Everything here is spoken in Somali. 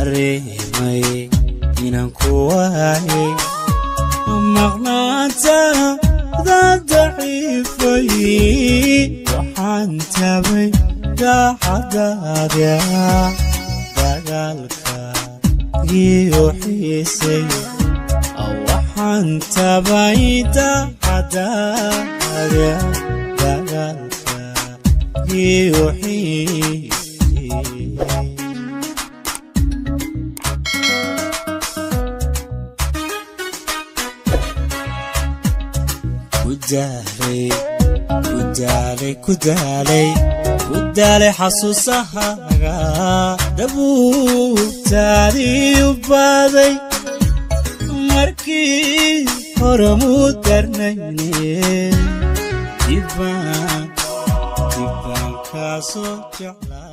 Dareemay inaan ku waayay, maqnaantaada daciifay. Waxaan tabay daacadaada, dagaalka iyo xiisay. Waxaan tabay daacadaada, dagaalka iyo xiisay. Ku daalay, ku daalay, ku daalay, ku daalay xasuusahaaga, dabuubtaadii u baaday. Markii hore muu darnayne, dibaan dibaan kaasoo jeclaa.